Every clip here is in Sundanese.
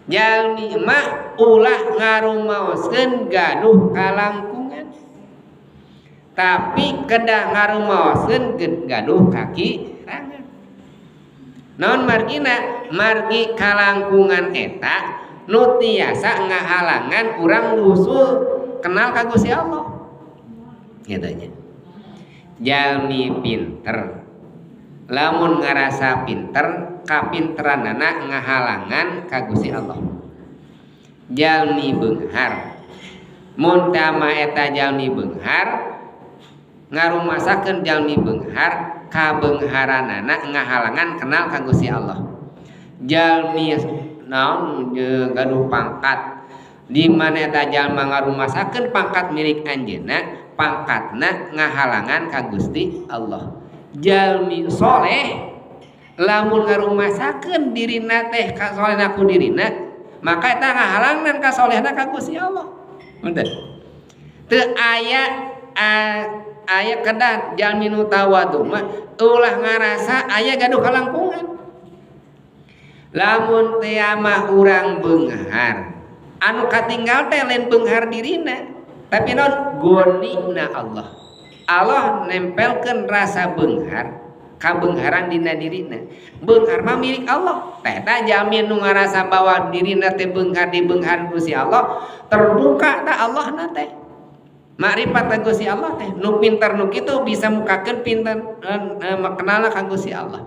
Jalmi mah ulah ngarumaoskeun gaduh kalangkungan, tapi kedah ngarumaoskeun gaduh kakirangan. Naon margina? Margi kalangkungan eta nu tiasa ngahalangan urang wusul kenal ka Gusti Allah kitu nya. Jalmi pinter lamun ngarasa pinter, kapinteranana ngahalangan ka Gusti Allah. Jalmi beunghar mun tama eta jalmi beunghar ngarumasakeun jalmi beunghar, kabeungharanana ngahalangan kenal ka Gusti Allah. Jalmi naon gaduh pangkat, di mana eta jalma ngarumasakeun pangkat milik anjeunna, pangkatna ngahalangan ka Gusti Allah. Jalmi soleh lamun ngarumasakeun dirina teh kasolehna ku dirina, maka eta ngahalangan kasolehna ka Gusti Allah. Punten teu aya aya kedah jalmi nu tawadu mah ulah ngarasa aya gaduh kalangkungan. Lamun teh mah urang beunghar, anu katinggal teh lain beunghar dirina, tapi naon gonina Allah. Allah nempelkeun rasa beunghar kabeungharan dina dirina. Beunghar mah milik Allah teh. Eta jalmi nu ngarasa bahwa dirina teh beunghar, di beunghar Gusti Allah, terbuka tah Allah na teh, makrifat ka Gusti Allah teh. Nu pinter nu kitu bisa mukakeun pinter kenal ka Gusti Allah.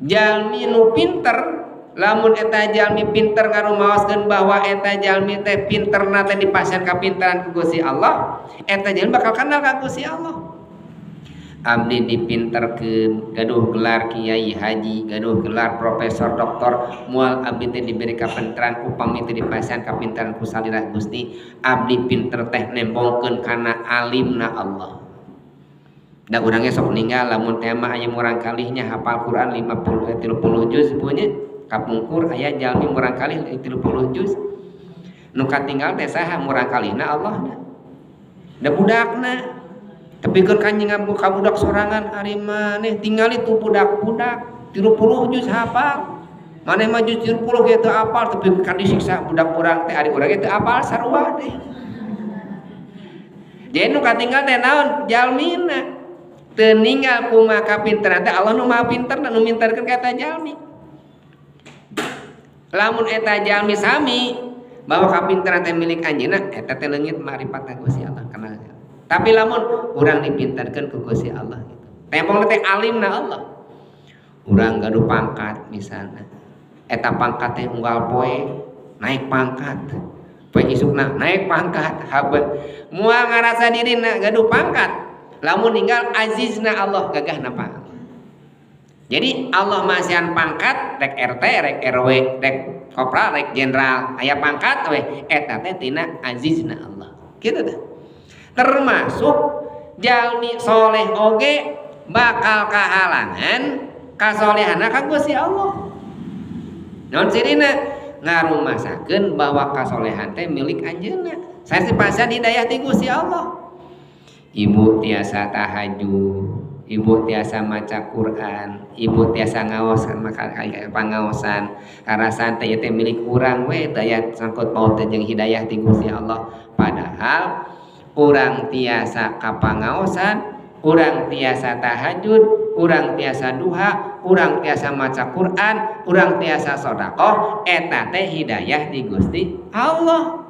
Jalmi nu pinter lamun eta jalmi pinter ngarumaoskeun bahwa eta jalmi teh pinterna teh dipasihan kapintaran ku Gusti Allah, eta jalmi bakal kenal ka Gusti Allah. Abdi dipinterkeun, gaduh gelar kiai haji, gaduh gelar profesor doktor, moal abdi teh diberi kapinteran upami teh dipasihan kapintaran ku salira Gusti. Abdi pinter teh nembongkeun kana alimna Allah. Da urangnya sok ninggal lamun teh mah aya murang kalihnya hafal Quran 50 30 juz punya. Kapungkur aya jalmi murang kalih 30 juz. Nu katinggal teh saha? Murang kalihna Allah na. Da budakna. Tapi keur kanjeng ka budak sorangan, ari maneh tingali tuh budak-budak 30 juz hafal. Maneh mah juz 30 ge teu apal, tapi kan disiksa budak urang teh, ari urang ge teu apal sarua teh. Jadi nu katinggal teh naon? Jalmina. Teu ninggal kumaha kapinteran teh, Allah nu Maha Pinter nu minterkeun ka eta jalmi. Lamun eta jalmi sami bahwa kapinteran teh milik anjeunna, eta teh leungit makrifat ka Gusti Allah kenal. Tapi lamun urang dipinterkeun ku Gusti Allah gitu. Tembong teh alimna Allah. Urang gaduh pangkat misalnya. Eta pangkat teh unggal poe naik pangkat. Poe isukna naik pangkat, haben. Moal ngarasa dirina gaduh pangkat. Lamun ninggal azizna Allah, gagahna pangkat. Jadi Allah masihan pangkat rek RT, rek RW, rek kopral, rek jenderal, aya pangkat we eta teh tina azizna Allah. Kitu teh. Termasuk jalmi soleh oge bakal kahalangan kasolehana ka Gusti Allah. Naon cirina? Ngarumasakeun bahwa kasolehan teh milik anjeunna. Saya sih hidayah ti Gusti Allah. Ibu tiasa tahajud, ibu tiasa maca Quran, ibu tiasa ngaos maka pangaosan karasan teh teh milik urang we, daya sangkut paut jeung hidayah ti Gusti Allah. Padahal urang tiasa kapangaosan, urang tiasa tahajud, urang tiasa duha, urang tiasa maca Quran, urang tiasa sodakoh, eta teh hidayah di Gusti Allah.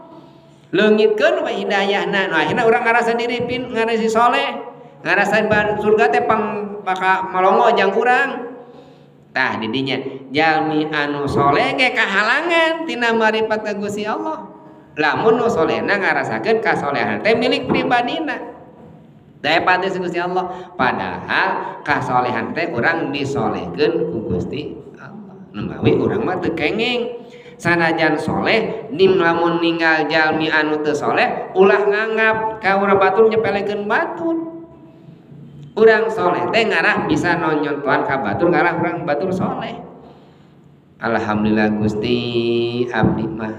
Leungitkeun we hidayahna. Nah, akhirna urang ngarasa diri pin ngarasa soleh, ngarasa surga teh pang baka malongo jang urang. Tah didinya jalmi anu soleh ge kahalangan tina marifat ka Gusti Allah. Lamun nu solehna ngarasakeun kasolehan teh milik pribadina. Daripada Gusti Allah, padahal kasolehan teh urang disolehkeun ku Gusti Allah. Nemawi urang mah teu kenging sanajan soleh nim lamun ninggal jalmi anu teu soleh ulah nganggap ka urang batur, nyepelekeun batur. Urang soleh teh ngarah bisa nonyontohan ka batur, ngarah urang batur soleh. Alhamdulillah Gusti, abdi mah